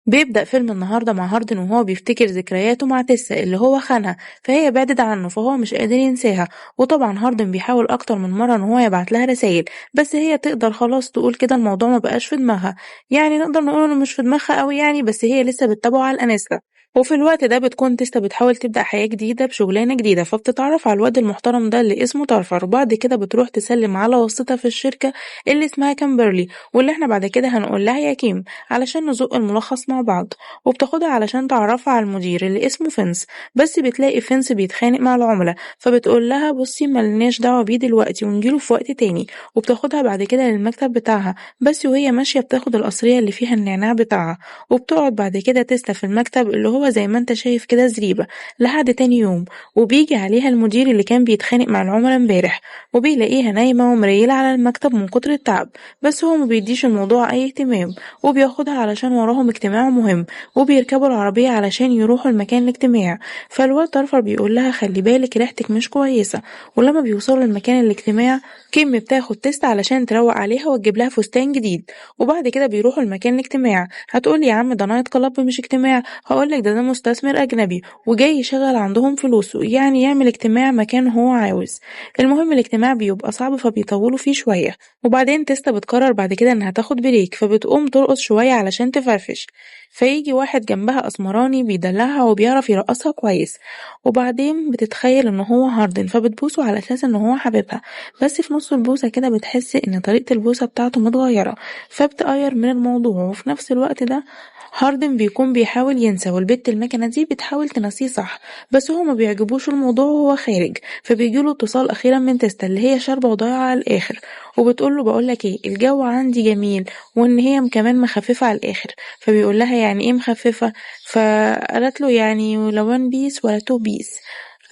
بيبدأ فيلم النهاردة مع هاردن وهو بيفتكر ذكرياته مع تيسا اللي هو خانها، فهي بعدت عنه فهو مش قادر ينساها. وطبعا هاردن بيحاول اكتر من مرة ان هو يبعت لها رسائل، بس هي تقدر خلاص تقول كده الموضوع ما بقاش في دماغها، يعني نقدر نقول انه مش في دماغها قوي يعني، بس هي لسه بتتابعه على الانستا. وفي الوقت ده بتكون تيستا بتحاول تبدأ حياة جديدة بشغلانة جديدة، فبتتعرف على الواد المحترم ده اللي اسمه ترفر، وبعد كده بتروح تسلم على واسطتها في الشركة اللي اسمها كامبرلي، واللي احنا بعد كده هنقول لها يا كيم علشان نزق الملخص مع بعض. وبتاخدها علشان تعرفها على المدير اللي اسمه فينس، بس بتلاقي فينس بيتخانق مع العملاء، فبتقول لها بصي ملناش دعوة بيه دلوقتي ونجيله في وقت تاني. وبتاخدها بعد كده للمكتب بتاعها، بس وهي ماشية بتاخد القصرية اللي فيها النعناع بتاعها، وبتقعد بعد كده تيستا في المكتب اللي هو زي ما انت شايف كده زريبة لحد تاني يوم. وبيجي عليها المدير اللي كان بيتخانق مع العملاء امبارح، وبيلاقيها نايمة ومريلة على المكتب من كتر التعب، بس هو ما بيديش الموضوع اي اهتمام، وبياخدها علشان وراهم اجتماع مهم، وبيركبوا العربية علشان يروحوا المكان الاجتماع. فالواد ترفر بيقول لها خلي بالك ريحتك مش كويسة. ولما بيوصلوا لمكان الاجتماع كيم بتاخد تيستا علشان تروق عليها وتجيب لها فستان جديد، وبعد كده بيروحوا لمكان الاجتماع. هتقولي يا عم ده night club مش اجتماع، هقولك ده مستثمر أجنبي وجاي يشغل عندهم فلوسه، يعني يعمل اجتماع مكان هو عاوز. المهم الاجتماع بيبقى صعب فبيطولوا فيه شوية. وبعدين تيستا بتقرر بعد كده انها تاخد break، فبتقوم ترقص شوية علشان تفرفش. فيجي واحد جنبها اسمراني بيدلعها وبيعرف يرقصها كويس، وبعدين بتتخيل ان هو هاردن، فبتبوسه على اساس ان هو حبيبها، بس في نص البوسه كده بتحس ان طريقه البوسه بتاعته متغيره، فبتقير من الموضوع. وفي نفس الوقت ده هاردن بيكون بيحاول ينسى، والبت المكنه دي بتحاول تنسيه صح، بس هو ما بيعجبوش الموضوع وهو خارج. فبيجيله اتصال اخيرا من تيستا اللي هي شاربه وضايعه على الاخر، وبتقول له بقولك ايه الجو عندي جميل، وان هي كمان مخففه على الاخر. فبيقول لها يعني ايه مخففه؟ فقالت له يعني لا one piece ولا two piece.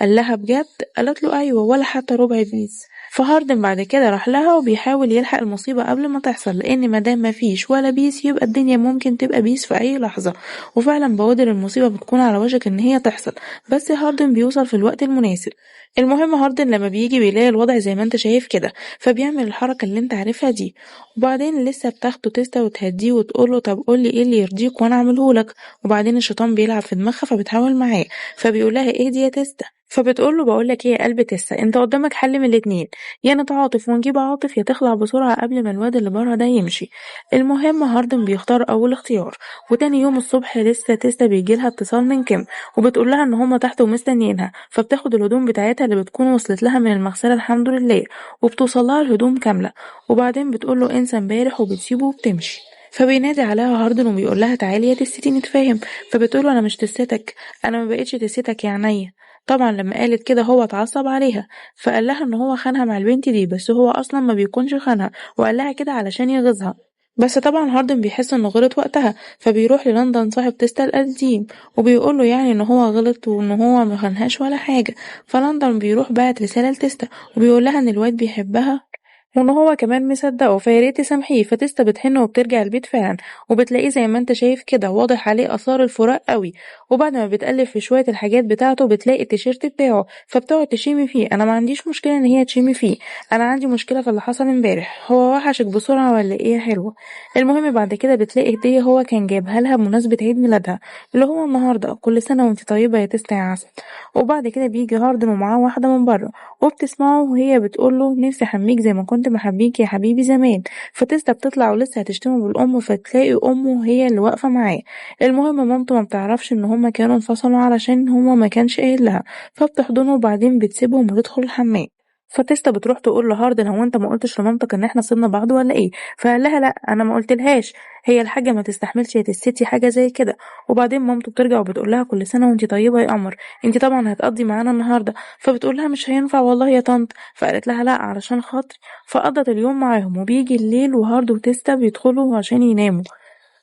قال لها بجد؟ قالت له ايوه ولا حتى ربع piece. فهاردن بعد كده راح لها وبيحاول يلحق المصيبة قبل ما تحصل، لأن مادام مفيش ولا peace يبقى الدنيا ممكن تبقى peace في أي لحظة. وفعلا بوادر المصيبة بتكون على وشك إن هي تحصل، بس هاردن بيوصل في الوقت المناسب. المهم هاردن لما بيجي بيلاقي الوضع زي ما انت شايف كده، فبيعمل الحركة اللي انت عارفها دي. وبعدين لسه بتاخده تيستا وتهديه وتقوله طب قولي ايه اللي يرضيك وانا اعمله لك. وبعدين الشيطان بيلعب في دماغها فبتحاول معاه، فبيقول لها ايه دي يا تيستا؟ فبتقول له بقول لك ايه يا قلب تيسا، انت قدامك حل من الاتنين، يا نتعاطف ونجيب عاطف، يا تخلع بسرعه قبل ما الواد اللي بره ده يمشي. المهم هاردن بيختار اول اختيار. وتاني يوم الصبح لسه تيسا بيجيلها اتصال من كيم، وبتقول لها ان هما تحت ومستنيينها. فبتاخد الهدوم بتاعتها اللي بتكون وصلت لها من المغسله الحمد لله، وبتوصل لها الهدوم كامله. وبعدين بتقول له انسى امبارح وبتسيبه وبتمشي. فبينادي عليها هاردن وبيقول لها تعالي يا تستي نتفاهم. فبتقول له انا مش تستك، انا ما بقتش تستك يا عينيا. طبعا لما قالت كده هو اتعصب عليها، فقال لها ان هو خانها مع البنت دي، بس هو اصلا ما بيكونش خانها، وقال لها كده علشان يغيظها. بس طبعا هاردن بيحس انه غلط وقتها، فبيروح للندن صاحب تيستا القديم وبيقول له يعني ان هو غلط وان هو ما خانهاش ولا حاجه. فلندن بيروح باعت رساله لتيستا وبيقول لها ان الواد بيحبها وان هو كمان مصدقه، فياريت تسامحيه. فتيستا بتحن وبترجع البيت فعلا، وبتلاقيه زي ما انت شايف كده واضح عليه اثار الفراق قوي. وبعد ما بتقلب في شويه الحاجات بتاعته بتلاقي التيشيرت بتاعه، فبتقعد تشيمي فيه. انا ما عنديش مشكله ان هي تشيمي فيه، انا عندي مشكله في اللي حصل امبارح، هو وحشك بسرعه ولا ايه يا حلوه؟ المهم بعد كده بتلاقي هديه هو كان جايبها لها بمناسبه عيد ميلادها اللي هو النهارده، كل سنه وانت طيبه يا تيستا يا عسل. وبعد كده بيجي هاردن ومعاه واحده من بره، وبتسمعه وهي بتقول له نفسي احميك زي ما كنت بحبيك يا حبيبي زمان. فتيستا بتطلع ولسه هتشتمه بالام، فتلاقي امه هي اللي واقفه معاه. المهم مامته ما بتعرفش ان هما كانوا انفصلوا علشان هو ما كانش قايل لها، فبتحضنه وبعدين بتسيبهم وتدخل الحمام. فتيستا بتروح تقول لهاردن هو انت ما قلتش لمامتك ان احنا سيبنا بعض ولا ايه؟ فقال لها لا انا ما قلتلهاش، هي الحاجه ما تستحملش يا تستي حاجه زي كده. وبعدين مامته بترجع وبتقول لها كل سنه وانت طيبه يا قمر، انت طبعا هتقضي معانا النهارده. فبتقول لها مش هينفع والله يا طنط. فقالت لها لا علشان خاطري. فقضت اليوم معاهم. وبيجي الليل وهارد وتيستا بيدخلوا عشان يناموا.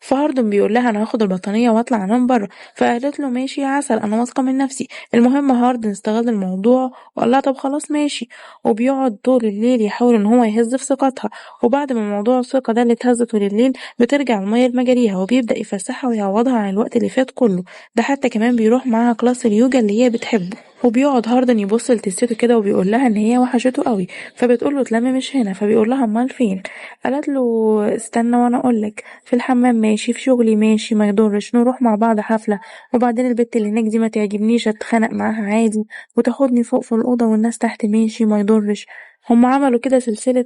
فهاردن بيقول لها انا هاخد البطانيه واطلع انام بره. فقالت له ماشي يا عسل انا واثقه من نفسي. المهم هاردن استغل الموضوع وقال لها طب خلاص ماشي، وبيقعد طول الليل يحاول ان هو يهز في ثقتها. وبعد ما موضوع الثقه ده اللي اتهز طول الليل بترجع الميه لمجاريها، وبيبدا يفسحها ويعوضها عن الوقت اللي فات كله ده، حتى كمان بيروح معاها class اليوجا اللي هي بتحبه. وبيقعد هاردن يبص لتستو كده وبيقول لها ان هي وحشته قوي، فبتقول له اتلم مش هنا، فبيقول لها امال فين؟ قالت له استنى وانا اقولك، في الحمام ماشي، في شغلي ماشي، ما يضرش، نروح مع بعض حفلة، وبعدين البت اللي هناك دي ما تعجبنيش اتخانق معاها عادي، وتاخدني فوق في الأوضة والناس تحت ماشي، ما يضرش. هم عملوا كده سلسلة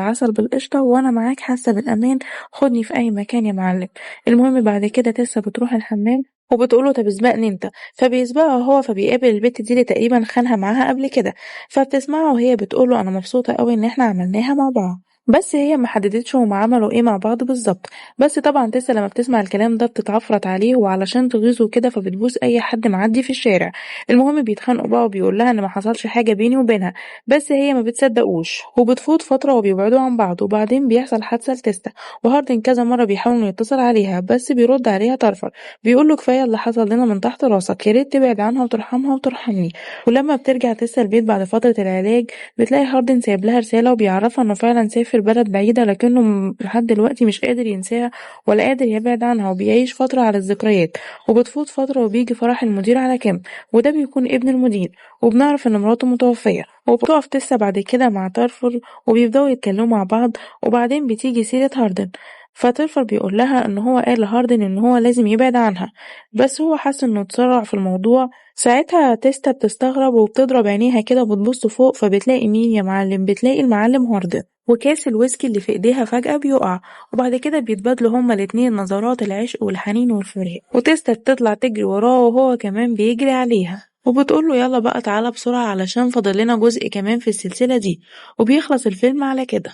عسل بالقشطة، وانا معاك حاسة بالأمان، خدني في أي مكان يا معلم. المهم بعد كده تسا بتروح الحمام وبتقوله طب اسبقني انت، فبيسبقها هو، فبيقابل البت دي اللي تقريبا خانها معاها قبل كده، فبتسمعها وهي بتقوله انا مبسوطة قوي ان احنا عملناها مع بعض، بس هي ما حددتش هما عملوا ايه مع بعض بالظبط. بس طبعا تسا لما بتسمع الكلام ده بتتعفرت عليه، وعلشان تغيظه كده فبتبوس اي حد معدي في الشارع. المهم بيتخانقوا بقى وبيقول لها ان ما حصلش حاجه بيني وبينها، بس هي ما بتصدقوش، وبتفوت فتره وبيبعدوا عن بعض. وبعدين بيحصل حادثه لتستا، وهاردن كذا مره بيحاول انه يتصل عليها بس بيرد عليها ترفر، بيقول له كفايه اللي حصل لنا من تحت راسك، يا ريت تبعد عنها وترحمها وترحمني. ولما بترجع تسا البيت بعد فتره العلاج بتلاقي هاردن سايب لها رساله وبيعرفها انه فعلا سافر بلد بعيدة، لكنه لحد دلوقتي مش قادر ينساها ولا قادر يبعد عنها، وبيعيش فترة على الذكريات. وبتفوت فترة وبيجي فرح المدير على كيم، وده بيكون ابن المدير، وبنعرف ان مراته متوفية. وبتقف تسا بعد كده مع ترفر وبيبدأوا يتكلموا مع بعض، وبعدين بتيجي سيرة هاردن، فترفر بيقول لها ان هو قال لهاردن ان هو لازم يبعد عنها، بس هو حس انه اتسرع في الموضوع. ساعتها تيستا بتستغرب وبتضرب عينيها كده وبتبص فوق، فبتلاقي مين يا معلم؟ بتلاقي المعلم هاردن، وكاس الويسكي اللي في ايديها فجأة بيقع. وبعد كده بيتبادلوا هما الاتنين نظرات العشق والحنين والفراق، وتيستا بتطلع تجري وراه وهو كمان بيجري عليها، وبتقوله يلا بقى تعالى بسرعة علشان فاضل لنا جزء كمان في السلسلة دي. وبيخلص الفيلم على كده.